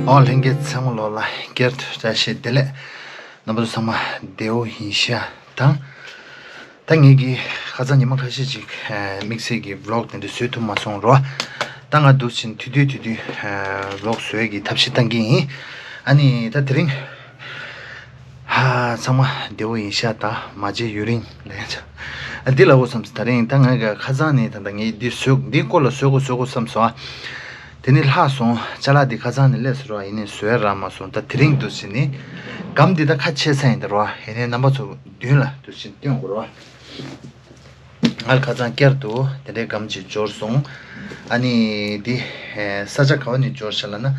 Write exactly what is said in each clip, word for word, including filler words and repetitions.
ཨོ་ལྷན་རྒྱས་ཚང་མ་ལོ་ལ་སྐྱར་དུ་བཀྲ་ཤིས་བདེ་ལེགས། རྣམ་པ་ཚོ་ཚང་མ་བདེ་པོ་ཡིན་ཤག་དང་། ད་ངེད་ཀྱིས་ཁ་སང་ཉི་མ་ཁ་ཤས་ཅིག་དམིགས་བསལ་གྱི་བི་ལོག་དེ་འདྲ་བཟོས་ཐུབ་མ་སོང་རོ། ད་ང་འདུག་ཕྱིན་དུས་དུས་དུས་དུས་བི་ལོག་བཟོ་ཡས་ཀྱི་ཐབས་ཤེས་བཏང་གི་ཡིན། ཨ་ནི་ད་དེ་རིང་ཧ་ཚང་མ་བདེ་པོ་ཡིན་ཤག་ད་མ་བརྗེད་ཡུན་རིང་ལས་ཆ། ཨ་འདི་ལ་འོ་བསམ་སོང་། ད་རིང་ད་ང་ག་ཁ་སང་ནས་ད་ད་ངས་འདི་བཟོས་འདི་སྐོར་ལ་བཟོ་དགོས་བཟོ་དགོས་བསམ་སོང་ཨ། དེ་ནི་ལྷག་སོང་། ཅ་ལག་འདི་ཁ་སང་ནས་སླེབས་སོང་ར། ཡིན་ནའི་བཟོས་རག་མ་སོང་། ད་དེ་རིང་འདུག་ཕྱིན་ནི་སྒམ་འདི་ད་ཁ་ཕྱེ་ཚར་ཡིན་ད་ར། ཡིན་ནའི་རྣམ་པ་ཚོ་མདུན་ལ་འདུག་ཕྱིན་སྟོན་དགོས་ར། ང་ཁ་སང་བསྐྱར་དུ་དེ་འདྲའི་སྒམ་ཅིག་འབྱོར་སོང་། ཨ་ནི་འདི་ས་ཆ་ག་བ་ནས་འབྱོར་ཤག་ལབ་ན།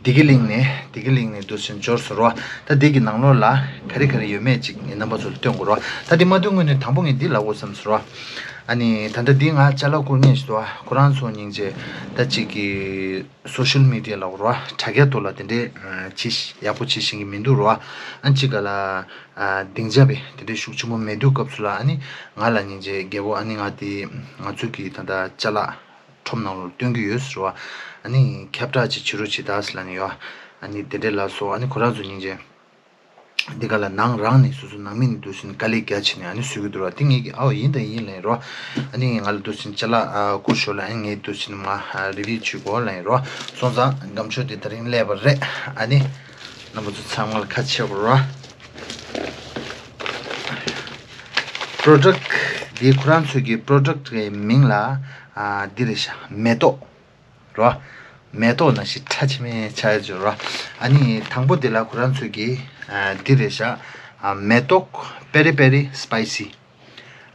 བདེ་སྐྱིད་གླིང་ནས། བདེ་སྐྱིད་གླིང་ནས་འདུག་ཕྱིན་འབྱོར་སོང་ར། ད་འདི་གི་ནང་ལོགས་ལ་ག་རེ་ག་རེ་ཡོད་མེད་ཅིག་ངས་རྣམ་པ་ཚོ་ལ་སྟོན་དགོས་ར། ད་འདི་མ་སྟོན་སྔོན་ནས་དང་པོ་ངས་འདི་ལབ་དགོས་བསམ་སོང་ར། ཨ་ནི་ད་ལྟ་འདི་ང་ཅ་ལག་བསྐུར་མཁན་ཞིག་འདུག་ཨ། ཁོ་རང་ཚོ་སྙིང་རྗེ། ད་ཅིག་གི་སོ་ཤལ་མི་ཌི་ཡ་ལབ་དགོས་ར། དྲ་རྒྱ་ཐོག་ལ་དེ་འདྲའི་ཅི་ཡག་པོ་བྱེད་ཤེས་ཀྱི་མི་འདུག་ར། ཨ་ཅིག་ག་ལ་སྡིངས་ཆ་བས་དེ་འདྲའི་ཤུགས་ཆེན་པོ་མེད་དུས་སྐབས་སུ་ལ། ཨ་ནི་ང་ལ་སྙིང་རྗེ་རྒྱལ་པོ། ཨ་ནི་ང་དེ་ང་ཚོ་གི་ད་ལྟ་ཅ་ལག་ཁྲོམ་ནང་ལོགས་སྟོན་གྱི་ཡོད་ཟེར་བ། ཨ་ནི་ཁྱབ་བསྒྲགས་ཅིག་བྱེད་རོགས་བྱེད་ད་ཟེར་ལབ་ནས་ཡོད། ཨ་ནི་དེ་འདྲའི་ལབ་སོང་། ཨ་ནི་ཁོ་རང་ཚོ་སྙིང་རྗེ། འདི་ག་ལ་ནང་རང་ནས་སོ་སོ་ནང་མི་ནས་འདུག་ཕྱིན་དཀའ་ལས་རྒྱ་ཆེ་ནས་ཨ་ནི་བཟོས་ཀྱི་འདུག་ར། དེ་ངེད་ཀྱིས་ཨའོ་ཡིན་དང་ཡིན་ལབ་ཡིན་རོ། ཨ་ནི་ང་ལ་འདུག་ཕྱིན་ཅ་ལག་བསྐུར་ཤོག་ལབ། ཨ་ནི་ངས་འདུག་ཕྱིན་མ་རི་བིའུ་བྱེད་དགོས་ལབ་ཡིན་རོ། སོང་ཙང་སྒམ་ཆུང་དེ་ད་རིང་སླེབས་པ་རེད། ཨ་ནི་རྣམ་པ་ཚོ་ཚང་མ་ལ་ཁ་ཕྱེ་དགོས་ར། པྲོ་ཌག་འདི་ཁོ་རང་ཚོའི་གི་པྲོ་ཌག་གི་མིང་ལ་འདི་རེད་ཤག་མེ་ཏོག་རོ། མེ་ཏོག་ནང་བཞིན་ཁྲ་ཆེ་མེ་ཆ་ཡ་ཅིག་རོ། ཨ་ནི་དང་པོ་དེ་ལ་ཁོ་རང་ཚོའི་གི་འདི་རེད་ཤག་མེ་ཏོག་པེ་རི་པེ་རི་སི་པའི་སི།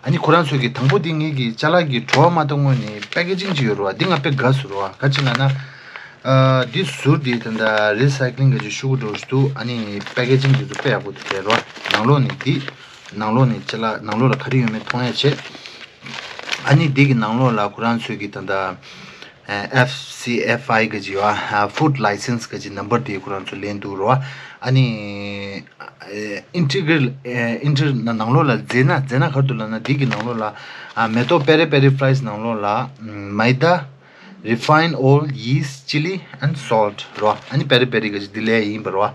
ཨ་ནི་ཁོ་རང་ཚོའི་གི་དང་པོ་དེ་ངེད་ཀྱི་ཅ་ལག་གི་བྲོ་བ་མ་གཏོང་སྔོན་ནས་པེ་ཀེ་ཇིང་ཅིག་ཡོད་རོ། འདི་ང་དཔེ་དགའ་སོང་རོ། ག་ཅི་ལབ་ན། འདི་ཟུར་འདི་ད་ལྟ་རི་སའི་ཀི་ལིང་གི་ཅིག་ཤུ་གུ་འགྲོ་ཞིག་འདུག་ཨ་ནི་པེ་ཀེ་ཇིང་དེ་ཚོ་དཔེ་ཡག་པོ་འདུག་རོ། ནང་ལོགས་ནས་འདི་ནང་ལོགས་ནས་ཅ་ལག་ནང་ལོགས་ལ་ག་རེ་ཡོད་མེད་མཐོང་ཡ་བྱེད། ཨ་ནི་འདི་གི་ནང་ལོགས་ལ་ཁོ་རང་ཚོའི་གི་ད་ལྟ་ཨེཕ་སི་ཨེཕ་ཨའི་གི་ཅིག་ཡོད། ཨ་ཧ་ཕུཌ་ལའི་སེན་སི་གི་ཅིག་ནམ་བར་དེ་ཁོ་རང་ཚོ་ལེན་འདུག་རོ། ཨ་ནི་ཨིན་ཊི་གི་རལ་ཨིན་ཊི་ནང་ལོགས་ལ་རྫས་སྣ་རྫས་སྣ་ག་རེ་འདུག་ལབ་ན། འདི་གི་ནང་ལོགས་ལ་མེ་ཏོག་པེ་རི་པེ་རི་ཕ་རའི་སི་ནང་ལོགས་ལ་མའི་ད། Refined oil, yeast, chili and salt རོ། ཨ་ནི་པེ་རི་པེ་རི་གི་ཅིག་འདི་ལས་ཡིན་པ་རོ།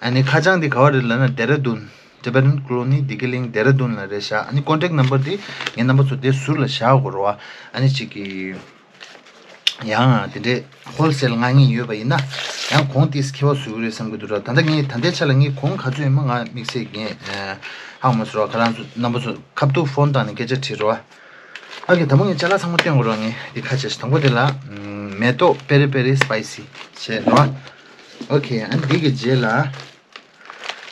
ཨ་ནི་ཁ་བྱང་འདི་ག་བ་རེད་ལབ་ན་ཌེ་ར་ཌུན། Tibetan Colony བདེ་སྐྱིད་གླིང་ཌེ་ར་ཌུན་ལ་རེད་ཤག་ཨ་ནི་ཀོན་ཊེག་ནམ་བར་དེ་ངའི་རྣམ་པ་ཚོ་དེ་ཟུར་ལ་བཞག་དགོས་རེད་བ། ཨ་ནི་གཅིག་གི་ཡང་དེ་འདྲའི་ཧོལ་སེལ་མངགས་མཁན་ཡོད་པ་ཡིན་ན་ཡང་གོང་ཏིས་ཁེ་བ་བཟོ་གི་རེད་བསམ་གི་འདུག་ར། ད་ལྟ་ངས་ད་ལྟའི་ཆ་ལ་ངས་གོང་ག་ཚོད་ཡིན་མ་ང་དམིགས་བསལ་ངས་ཧ་གོ་མ་སོང་ར། ཁ་རང་ཚོ་རྣམ་པ་ཚོ་ཁ་ཐུག་ཕོན་བཏང་ནས་སྐད་ཆ་དྲིས་རོགས། ཨ་ཀེ་དང་པོ་ངས་ཅ་ལག་ཚང་མ་སྟོན་དགོས་ར། ངས་འདི་ཁ་ཆེ་ཞིག་དང་པོ་དེ་ལ་མེ་ཏོག་པེ་རི་པེ་རི་སི་པའི་སི་བྱས་རོགས། ཨོ་ཁེ། ཨ་ནི་འདི་གི་རྗེས་ལ།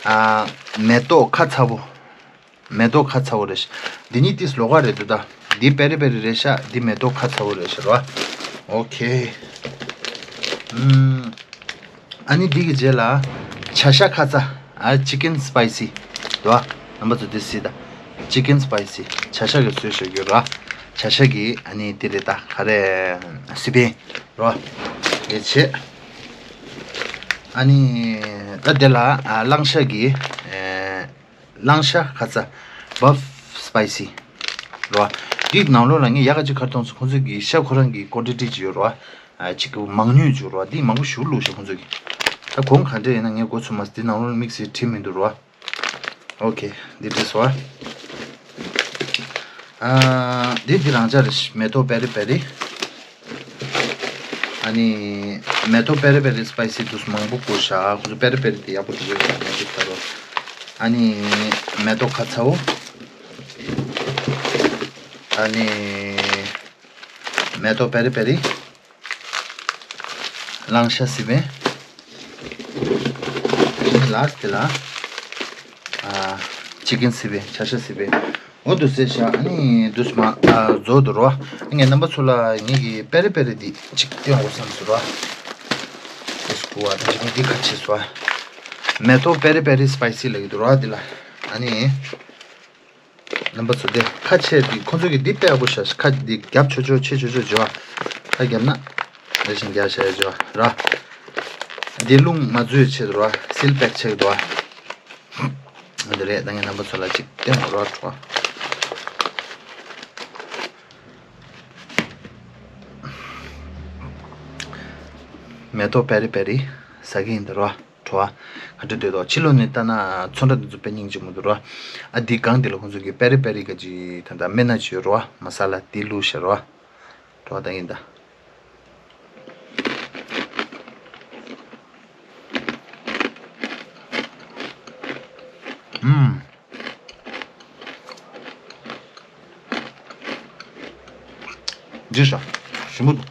ཨ། མེ་ཏོག་ཁ་ཚ་པོ། མེ་ཏོག་ཁ་ཚ་པོ་རེད་ཤག་འདི་གཉིས་ཏིས་ལོགས་ཀ་རེད་འདུག་ད། འདི་པེ་རི་པེ་རི་རེད་ཤག་འདི་མེ་ཏོག་ཁ་ཚ་པོ་རེད་ཤག་རོ། ཨོ་ཁེ། ཨུམ། ཨ་ནི་འདི་གི་རྗེས་ལ་བྱ་ཤ་ཁ་ཚ། ཨ། ཅི་ཀན་སི་པའི་སི་རོ། རྣམ་པ་ཚོ་འདི་སྲིད་ད། ཅི་ཀན་སི་པའི་སི་བྱ་ཤ་གི་བཟོས་བཞག་ཡོད་རོ། བྱ་ཤ་གི་ཨ་ནི་འདི་རེད་ད། ག་རེ། སི་པན་རོ། དེ་བྱས། ཨ་ནི་ད་དེ་ལ་ཨ་གླང་ཤ་གི་ཨེ། གླང་ཤ་ཁ་ཚ། བྷབ་སི་པའི་སི་རོ། འདི་ནང་ལོགས་ལ་ངས་ཡག་ག་ཅིག་ག་རེ་མཐོང་སོང་། ཁོང་ཚོ་གི་ཤ་ཁོ་རང་གི་ཀོན་ཊི་ཊི་ཅིག་ཡོད་རོ། ཨ། ཅིག་གི་མང་ཉུང་ཅིག་རོ། འདི་མང་པོ་ཞེ་པོ་བླུགས་ཤག་ཁོང་ཚོ་གི། ད་གོང་ག་འདྲ་ཡིན་ན་ངས་མགོ་ཚོས་མ་སོང་། འདི་ནང་ལོགས་ལ་དམིགས་བསལ་བྲིས་མི་འདུག་རོ། ཨོ་ཁེ། འདི་བྲིས་སོང་ཨ། ཨ། འདི་འདི་རང་འཇགས་རེད། མེ་ཏོག་པེ་རི་པེ་རི། ཨ་ནི་མེ་ཏོག་པེ་རི་པེ་རི་སི་པའི་སི་དུས་མང་པོ་བསྐུར་ཤག་ཁོ་ཚོ་པེ་རི་པེ་རི་དེ་ཡག་པོ་འདུག་གས། ཡག་པོ་ད་རོ། ཨ་ནི་མེ་ཏོག་ཁ་ཚ་པོ། ཨ་ནི་མེ་ཏོག་པེ་རི་པེ་རི། གླང་ཤ་སི་པན། ཨ་ནི་ལ་སི་ཊི་ལ། ཨ། ཅི་ཀན་སི་པན། བྱ་ཤ་སི་པན། འོ་འདུག་སེ་བཞག་ཨ་ནི་འདུག་སེ་མ། ཨ། རྫོགས་འདུག་རོ། ངས་རྣམ་པ་ཚོ་ལ་ངེད་ཀྱི་པེ་རི་པེ་རི་འདི་གཅིག་སྟོན་དགོས་བསམ་སོང་རོ། ཨེ་སི་ཀུ་བ་དང་གཅིག་ངས་འདི་ཁ་ཕྱེ་སོང་། མེ་ཏོག་པེ་རི་པེ་རི་སི་པའི་སི་ལབ་ཀྱི་འདུག་རོ་འདི་ལ། ཨ་ནི་རྣམ་པ་ཚོ་དེ་ཁ་ཕྱེ་འདི་ཁོང་ཚོ་གི་འདི་དཔེ་ཡག་པོ་ཤག་ཁ་འདི་རྒྱབ་ཆོག་ཆོག་ཕྱེ་ཆོག་ཆོག་བྱས་པ། ཁ་བརྒྱབ་ན་རེ་བཞིན་རྒྱག་བྱས་བྱས་པ་ར། འདི་རླུང་མ་འཛུལ་ཆེད་དུ་ར། སིལ་པེག་ཆེད་དུ་ར། འདི་རེད། ད་ངས་རྣམ་པ་ཚོ་ལ་ཅིག་སྟོན་དགོས་ར་འགྲོ། མེ་ཏོག་པེ་རི་པེ་རི། ཟ་གི་ཡིན་ད་རོ། བྲོ་བ་ག་འདྲ་འདུག་དོ། ཕྱི་ལོགས་ནས་ལྟ་ན་ཚོན་ཁྲ་འདི་ཚོ་དཔེ་སྙིང་རྗེ་མོ་འདུག་རོ། ཨ་འདི་སྒང་འདི་ལ་ཁོང་ཚོ་གི་པེ་རི་པེ་རི་ག་ཅིག་ད་ལྟ་སྨན་སྣ་ཅིག་ཡོད་རོ། མ་ས་ལ་འདི་བླུགས་ཤག་རོ། བྲོ་བ་ད་ཡིན་ད། ཨུམ། འདི་ཤ་ཞིམ་པོ་འདུག་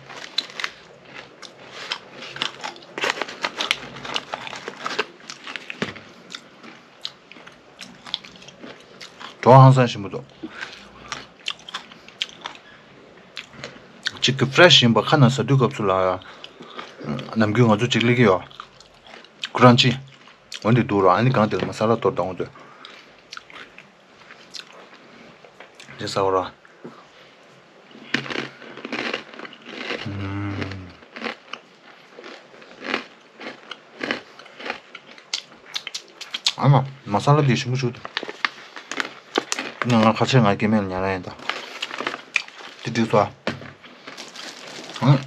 བྲོ་བ་ཧང་སང་ཞིམ་པོ་འདུག་གཅིག་གི་ཕ་རེ་ཤི་ཡིན་པ་ཁ་ནང་ཟ་དུས་སྐབས་སུ་ལ་ནམ་རྒྱུན་ང་ཚོ་གཅིག་སླེབས་ཀྱི་ཡོད། ཀྲན་ཆི། འོན་ཏེ་འདུག་རོ། ཨ་ནི་གང་དེ་ལ་མ་ས་ལ་གཏོར་དང་འོ་དེ། རེད་ཟ་བ་རོ། ཨུམ། ཨ་མ། མ་ས་ལ་དེ་ཞིམ་པོ་བྱུང་འདུག་ང་ང་ཁ་ཆེ་ང་སྐྱེ་དམན་ལ་ཉར་ཡ་ཡིན་ད། དེ་འགྲིག་སོང་ཨ།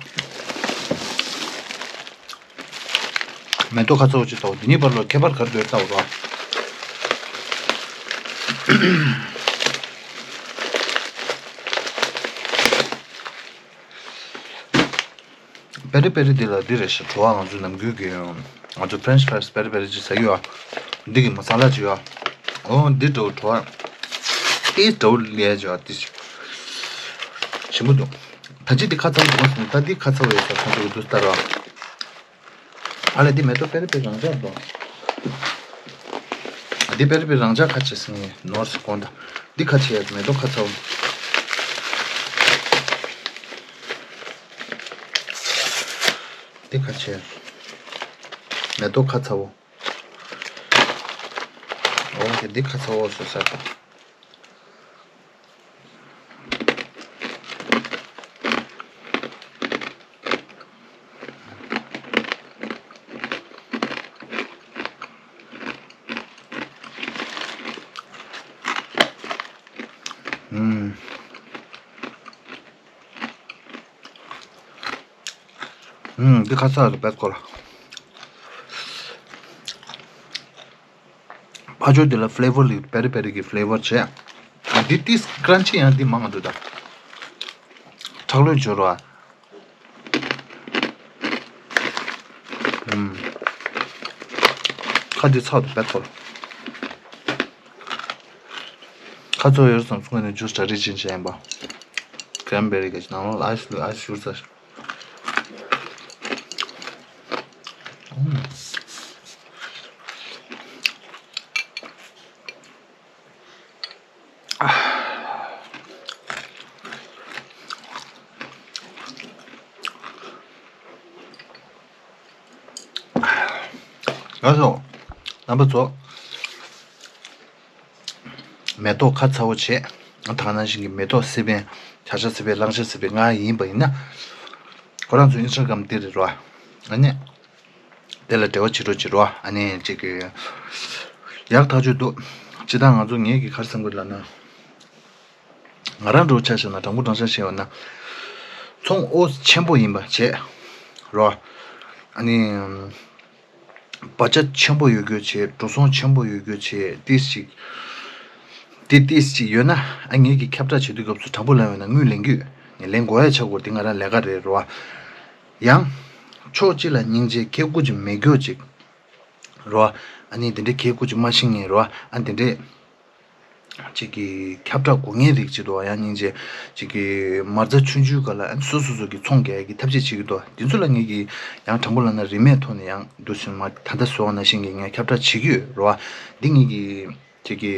མེ་ཏོག་ཁ་ཚ་བོ་ཅིག་ལྟ་བུ་འདི་གཉིས་བར་ལ་ཁྱད་པར་ག་རེ་འདུག་ལྟ་བུ་རོ། པེ་རི་པེ་རི་འདི་ལ་འདི་རེད་ཤག་བྲོ་བ་ང་ཚོ་ནམ་རྒྱུན་གྱི་ང་ཚོ་ཕ་རེན་ཆི་ཕ་རེ་སི་པེ་རི་པེ་རི་ཅིག་ཟ་གི་ཡོད། འདི་གི་མ་ས་ལ་ཅིག་ཡོད། ཨོ་འདི་འདྲ་བོ་བྲོ་བ་ཏིས་འདྲ་བོ་ལས་ཅིག་ཡོད་ཏིས་ཞིམ་པོ་འདུག་ད་ཅི་འདི་ཁ་ཚ་བོ་འདུག་ཟེར་ནས་ད་འདི་ཁ་ཚ་བོ་ཡོད་ས་ཁོང་ཚོ་གི་འདུག་ལྟ་རོགས། ཨ་ལས་འདི་མེ་ཏོག་པེ་རི་པེ་རི་རང་འཇགས་འདུག་ཨ་འདི་པེ་རི་པེ་རི་རང་འཇགས་ཁ་ཆེ་སེང་ངེ་ནོར་སི་ཀོན་ད། འདི་ཁ་ཆེ་མེ་ཏོག་ཁ་ཚ་བོ། འདི་ཁ་ཆེ། མེ་ཏོག་ཁ་ཚ་བོ། འོ་དེ་འདི་ཁ་ཚ་བོ་བཟོས་ས་དང་། ཨུམ། ཨུམ། འདི་ཁ་ཚ་རེད་པས་ཁོ་ལ། ཕ་ཇོ་འདི་ལ་ཕི་ལེ་ཝར་ལི་པེ་རི་པེ་རི་གི་ཕི་ལེ་ཝར་བྱས། འདི་ཏིས་ཀྲན་ཆི་ཡང་འདི་མང་ང་འདུག་ད། ཁྲག་ལོས་འབྱོར་བ། ཨུམ། ཁ་འདི་ཚ་འདུག་པས་ཁོ་ལ། ཁ་ཚ་ཡོད་བསམ་སོང་ནས་ཇུས་གྲ་སྒྲིག་བྱེད་བྱས་ཡིན་པ། ཀྲན་པེ་རི་གི་ནང་ལོགས་ལ་ཨའི་སི་ཨའི་སི་བཞུར་ཚར། ཡོད་སོང་། རྣམ་པ་ཚོ། མེ་ཏོག་ཁ་ཚ་བོ་བྱས། ད་ག་ནང་བཞིན་གྱི་མེ་ཏོག་སི་པན། བྱ་ཤ་སི་པན། གླང་ཤ་སི་པན་ང་ཡིན་པ་ཡིན་ན། ཁོ་རང་ཚོ་ཨིན་སི་ཊ་གྷ་རམ་འདི་རེད་རོ། ཨ་ནི། དེ་ལ་འབྲེལ་བ་བྱེད་རོགས་བྱེད་རོ། ཨ་ནི་གཅིག་གི། ཡག་ཐག་ཆོད་འདུག་སྤྱི་བཏང་ང་ཚོ་ངེད་ཀྱི་ག་རེ་བསམ་གི་ལབ་ན། ང་རང་འདྲ་བོ་ཆ་བཞག་ན་དྲང་པོ་དྲང་བཞག་བཤད་ཡོད་ན། ཚོང་ཨོ་ཆེན་པོ་ཡིན་པ་བྱས། རོ། ཨ་ནི། བ་ཅ་ཆེན་པོ་ཡོད་རྒྱུ་བྱས། འགྲོ་སོང་ཆེན་པོ་ཡོད་རྒྱུ་བྱས། ཏིས་ཅིག་དེ་ཏིས་ཅིག་ཡོད་ན་ཨ་ངེད་ཀྱིས་ཁྱབ་བསྒྲགས་བྱེད་དུས་སྐབས་སུ་དྲང་པོ་ལབ་ཡོད་ན་དངུལ་ལེན་རྒྱུ། ངས་ལེན་དགོས་ཡ་ཆགས་དགོས་དེ་ང་རང་ལས་ཀ་རེད་རོ། ཡང་། ཕྱོགས་གཅིག་ལ་སྙིང་རྗེ་སྐྱེ་དགུ་ཅིག་མེད་རྒྱུ་ཅིག་རོ། ཨ་ནི་དེ་འདྲའི་སྐྱེ་དགུ་ཅིག་མ་ཤི་ངེས་རོ། ཨ་དེ་འདྲའི། ཅིག་གི་ཁྱབ་བསྒྲགས་དགོས་ངེས་རིགས་ཅིག་འདུག་ཡང་སྙིང་རྗེ། ཅིག་གི་མ་རྩ་ཆུང་ཆུང་སྒང་ལ་སོ་སོ་སོ་གི་ཚོང་རྒྱག་ཡ་གི་ཐབས་ཤེས་བྱེད་ཀྱི་འདུག་དེ་ཚོ་ལ་ངེད་ཀྱིས་ཡང་དྲང་པོ་ལབ་ན་རིན་མེད་ཐོག་ནས་ཡང་འདུག་ཟེར་མ་ད་ལྟ་བཟོ་བ་ནང་བཞིན་གྱི་ངས་ཁྱབ་བསྒྲགས་བྱེད་ཀྱི་ཡོད་རོ། འདི་ངེད་ཀྱི་ཅིག་གི་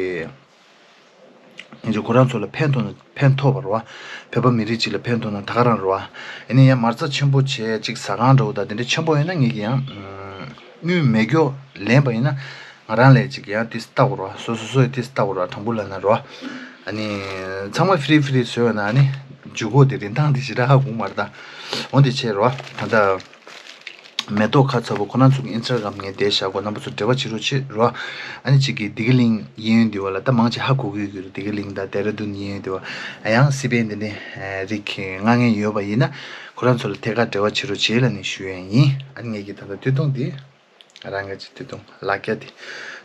ངེད་ཀྱིས་ཁོ་རང་ཚོ་ལ་ཕན་ཐོགས་ན་ཕན་ཐོགས་པ་རོ། བོད་པ་མི་རིགས་གཅིག་ལ་ཕན་ཐོགས་ན་ད་ག་རང་རོ། ཨ་ནི་ཡང་མ་རྩ་ཆེན་པོ་བྱས་ཅིག་ཟ་ཁང་འདྲ་བོ་དང་དེ་འདྲ་ཆེན་པོ་ཡོད་ན་ངེད་ཀྱིས་ཡང་དངུལ་མེད་རྒྱུ་ལེན་པ་ཡིན་ན། ང་རང་ལས་ཅིག་ཡང་ཏིས་ལྟ་དགོས་རོ། སོ་སོ་སོས་ཏིས་ལྟ་དགོས་རོ། དྲང་པོ་ལབ་ན་རོ། ཨ་ནི། ཚང་མ་ཧྥི་རི་ཧྥི་རི་བཟོས་ཡོད་ན་ཨ་ནི། འཇུག་སྒོ་དེ་རིན་ཐང་དེ་ཞེ་དྲག་ཧ་གོ་མ་རེད་ད། འོ་དེ་བྱས་རོ། ད་ལྟ། མེ་ཏོག་ཁ་ཚ་བོ་ཁོ་རང་ཚོ་གི་ཨིན་སི་ཊ་གྷ་རམ་ངས་བསྡད་བཞག་གོ་རྣམ་པ་ཚོ་འབྲེལ་བ་བྱེད་རོགས་བྱེད་རོ། ཨ་ནི་གཅིག་གིས་བདེ་སྐྱིད་གླིང་གཡས་གཡོན་འདི་བ་ལ་ད་མང་ཆེ་ཧ་གོ་གི་ཡོད་ཀྱི་རེད། བདེ་སྐྱིད་གླིང་དང་ལྡེ་ར་ལྡུན་གཡས་གཡོན་འདི་བ། ཨ་ཡང་སི་པན་འདི་འདྲའི་རིགས་མངགས་མཁན་ཡོད་པ་ཡིན་ན་ཁོ་རང་ཚོ་ལ་ཐད་ཀར་འབྲེལ་བ་བྱེད་རོགས་བྱེད་ལབ་ནས་ཞུ་ཡ་ཡིན། ཨ་ནི་ངས་ཀྱིས་ད་ལྟ་སྟོད་ཐུང་འདི། རང་གི་ཅིག་དེ་དུང་ལག་རྒྱ་དེ་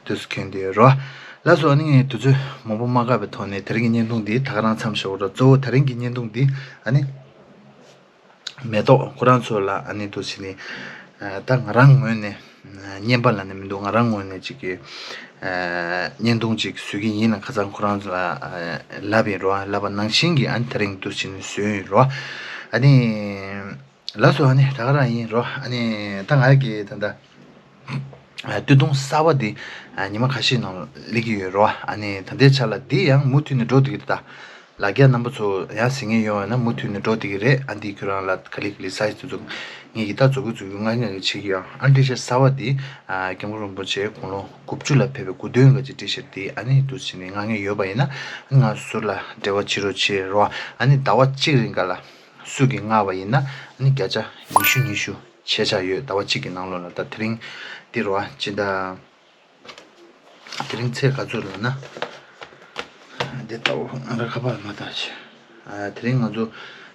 དུས་སུ་གྱོན་དེ་ཡོད་རོ། ལགས་སོ། ཨ་ནི་དུས་ཚོད་མང་པོ་མ་བཀག་པའི་ཐོག་ནས་དེ་རིང་གི་བརྙན་ཐུང་འདི་ད་ག་རང་མཚམས་བཞག་རོ། གཙོ་བོ་དེ་རིང་གི་བརྙན་ཐུང་འདི་ཨ་ནི། མེ་ཏོག་ཁོ་རང་ཚོ་ལ་ཨ་ནི་འདུག་ཟེར་ནས། ད་ང་རང་ངོས་ནས་བརྙན་པ་ལ་ནི་མི་འདུག་ང་རང་ངོས་ནས་ཅིག་གི་བརྙན་ཐུང་ཅིག་བཟོ་གི་ཡིན་ལ། ཁ་སང་ཁོ་རང་ཚོ་ལ་ལབ་ཡིན་རོ། ལབ་པ་ནང་བཞིན་གྱི་ཨ་ནི་དེ་རིང་འདུག་ཟེར་ནས་བཟོས་ཡིན་རོ། ཨ་ནི་ལགས་སོ། ཨ་ནི་ད་ག་རང་ཡིན་རོ། ཨ་ནི་ད་ང་གི་ད་ལྟ། སྟོད་ཐུང་གསར་པ་འདི་ཉི་མ་ཁ་ཤས་ནང་སླེབས་ཀྱི་ཡོད་རོ། ཨ་ནི་ད་ལྟའི་ཆ་ལ་འདི་ཡང་མུ་མཐུད་ནས་འགྲོ་བསྡད་ཀྱི་རེད་ད། ལག་རྒྱ་རྣམ་པ་ཚོ་ཡང་ཟིན་ངེས་ཡོང་བ་ན་མུ་མཐུད་ནས་འགྲོ་བསྡད་ཀྱི་རེད། ཨ་འདི་ཁྱོད་རང་ལ་ག་ལེ་ག་ལེ་སའི་དུ་ཚོ་ངེད་ཀྱི་ད་རྫོགས་ཀྱི་རྫོགས་ཀྱི་ང་ངེད་ཀྱི་བྱེད་ཀྱི་ཡོད། ཨ་ཊི་ཤར་གསར་པ་འདི་སྐྱབས་མགོན་རིན་པོ་ཆེ་དགུང་ལོ་དགུ་བཅུ་ལ་ཕེབས་པའི་སྐུ་གདུང་གི་ཅིག་ཊི་ཤར་འདི་ཨ་ནི་འདུག་ཟེར་ནས་ང་ངེད་ཡོད་པ་ཡིན་ན་ང་ཟུར་ལ་འབྲེལ་བ་བྱེད་རོགས་བྱེད་རོ། ཨ་ནི་ཟླ་བ་གཅིག་རིང་ག་ལ། སུ་གིས་མངགས་པ་ཡིན་ན་ཨ་ནི་བརྒྱ་ཆ་ཉི་ཤུ་ཉི་ཤུ་བྱས་ཆགས་ཡོད། ཟླ་བ་གཅིག་གི་ནང་ལོགས་ལ་ད་དེ་རིང་འདི་རུ་ཨ་སྤྱི་ཟླ་དེ་རིང་ཚེས་ག་ཚོད་ལབ་ན། འདི་ལྟ་བུ་ང་རང་ཁ་པར་མ་བཏང་ཆེ། དེ་རིང་ང་ཚོ་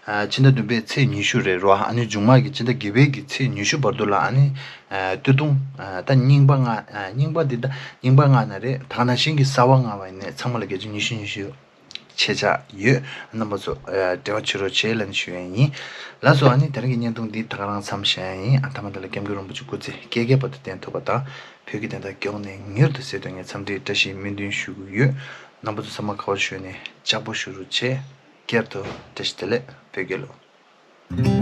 སྤྱི་ཟླ་བདུན་པའི་ཚེས་ཉི་ཤུ་རེད་རོ། ཨ་ནི་མཇུག་མ་གི་སྤྱི་ཟླ་བརྒྱད་པའི་གི་ཚེས་ཉི་ཤུ་བར་དུ་ལ་ཨ་ནི་སྟོད་ཐུང་ད་རྙིང་པ་མངགས་རྙིང་པ་འདི་ད་རྙིང་པ་མངགས་ན་རེད། ད་ག་ནང་བཞིན་གི་གསར་པ་མངགས་པ་ཡིན་ནས་ཚང་མ་ལ་བརྒྱ་ཆ་ཉི་ཤུ་ཉི་ཤུ། ཆེ་ཆག་ཡོད། རྣམ་པ་ཚོ་འབྲེལ་བ་བྱེད་རོགས་བྱེད་ལབ་ནས་ཞུ་ཡ་ཡིན། ལགས་སོ། ཨ་ནི་དེ་རིང་གི་བརྙན་ཐུང་འདི་ད་ག་རང་མཚམས་བཞག་ཡ་ཡིན། ཨ་མཐའ་མ་དེ་ལ་སྐྱབས་མགོན་རིན་པོ་ཆེ་སྐུ་ཚེ་བསྐལ་བརྒྱའི་བར་དུ་བརྟན་ཐུབ་པ་དང་། བོད་ཀྱི་བདེན་མཐའ་མགྱོགས་ནས་མྱུར་དུ་གསལ་ཐུབ་ངས་འཚམས་འདྲིའི་བཀྲ་ཤིས་སྨོན་འདུན་ཞུ་གི་ཡོད། རྣམ་པ་ཚོ་ཚང་མ་ག་བར་བཞུགས་ནས་ལྕགས་པོ་བཞུགས་རོགས་བྱེད། བསྐྱར་དུ་བཀྲ་ཤིས་བདེ་ལེགས། བོད་རྒྱལ་ལོ།